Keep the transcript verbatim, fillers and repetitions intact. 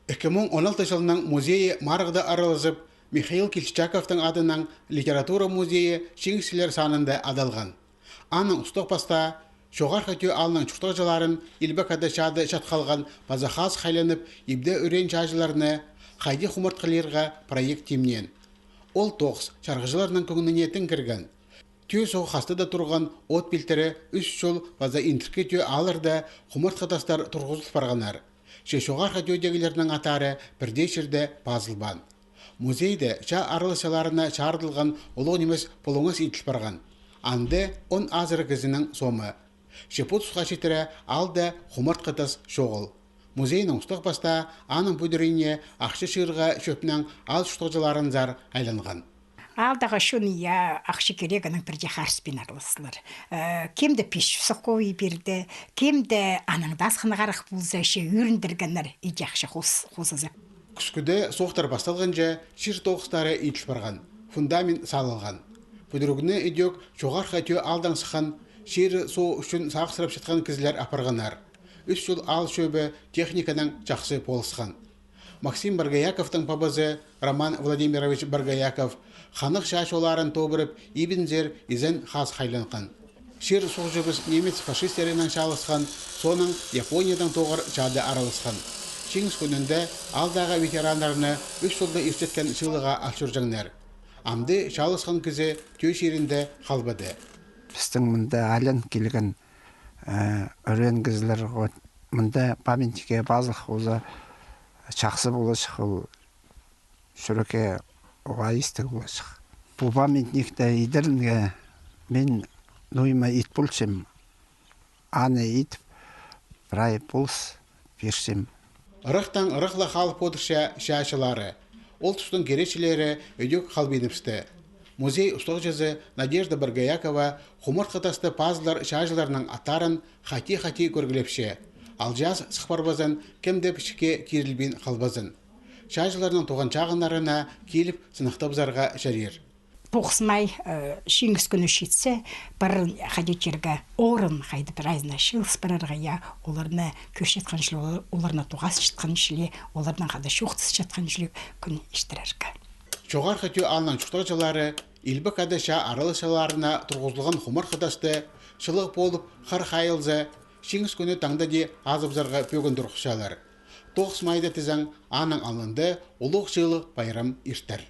Ікі муң он алты чылның музейі марығда аралазып, Михаил Кильчичаковтың адынаң литература музейі чиңісчілер санында адалған. Аның устағ-пастаа Чоғархы Тӧӧ аалның чуртағҷыларын Илбек Ада чаада чатхалған паза хазых айланып, ибде ӱреен чааҷыларны хайди хумартхылирға проект тимнеен. Ол тоғыс чарғыҷыларның кӧңніне тың кірген. Тӧӧ суғ хастыда турған От пилтірі, Ӱс Чул паза Индіркі Тӧӧ аалларда хумартхы тастар турғызыл парғаннар. Че Чоғархы Тӧӧдегілернің аттары пір дее чирде пазылбаан. Музейде чаа араласчыларына чарыдылған улуғ нимес пулуңас иділ парған. Анда он азыра кізінің сомы. Че пу тусха читіре аалда хумартхы тас чоғыл. Музейнің устағ-пастаа аның пӱдіріне ахча чыырға чӧпнең аал чуртағҷыларынзар айланған. Аалдағы чон, я, ахча кирегінең пірдее харыспин араластылар. Э, кем-де пис чӱс суховой пирді, кем-де анаң даа асхынағырах полза, че ӧріндіргеннер, иди ахча хос-, хозазып. Кӱскӱде суғ тартып пасталғанҷа, чир тоғыстары иділ парған, фундамент салылған. Пӱдірігні ідӧк Чоғархы Тӧӧ аалдаң сыххан чир-су ӱчӱн сағыссырап чатхан кізілер апарғаннар. Ӱс Чул аал чӧбі техниканаң чахсы полысхан. Максим Боргояковтың пабазы Роман Владимирович Боргояков ханығ чаа чолларын тобырып, ибінзер изен хазых айланған. Чир-суғҷыбыс немец фашистерінең чааласхан, соонаң Япониядаң тоғыр чаада араласхан. Чиңіс кӱнінде аалдағы ветераннарны Ӱс Чулда иртчеткен сыйлығға алчурҷаңнар. Амды чааласхан кізі Тӧӧ чирінде халбады. Пістің мында айлан килген, э, ӱреен кізілер, вот, мында памятникке пазылых полза, чахсы поларҷых ол. Чӱрекке уғаа истіг поларҷых. Пу памятникті идерге мин нуйыма ит полчам, аны идіп, прай полыс пирчем. Ырахтаң ырах ла халып одырча чааҷылары. Ол тустың киречілері ідӧк халбиныбысты. Музей устағҷызы Надежда Боргоякова хумартхы тасты пазылар чааҷыларның аттарын хати-хати кӧргілепче. Алҷаас сых парбазын, кем дее пічікке кирілбин халбазын. Чааҷыларның туған чағыннарына киліп сыныхтабызарға чарир. Тоғыс май, э, Чиңіс кӱні читсе, пір хайди тирге орын, хайди прайзына чыылыс парарға, я, оларны кӧрчеткен чіли, оларны тоғасчатхан чіли, оларнаң хада чоохтасчатхан чіли кӱн истірерге. Чоғархы Тӧӧ аалның чуртағҷылары Илбек Ада чаа араласчыларына турғызылған хумартхы тасты чылығ полып хар хайылза, Чиңіс кӱні таңда даа азыбызарға пӧгін турғысчалар. Тоғыс майда тізең, аның алнында улуғ чыылығ пайрам иртер.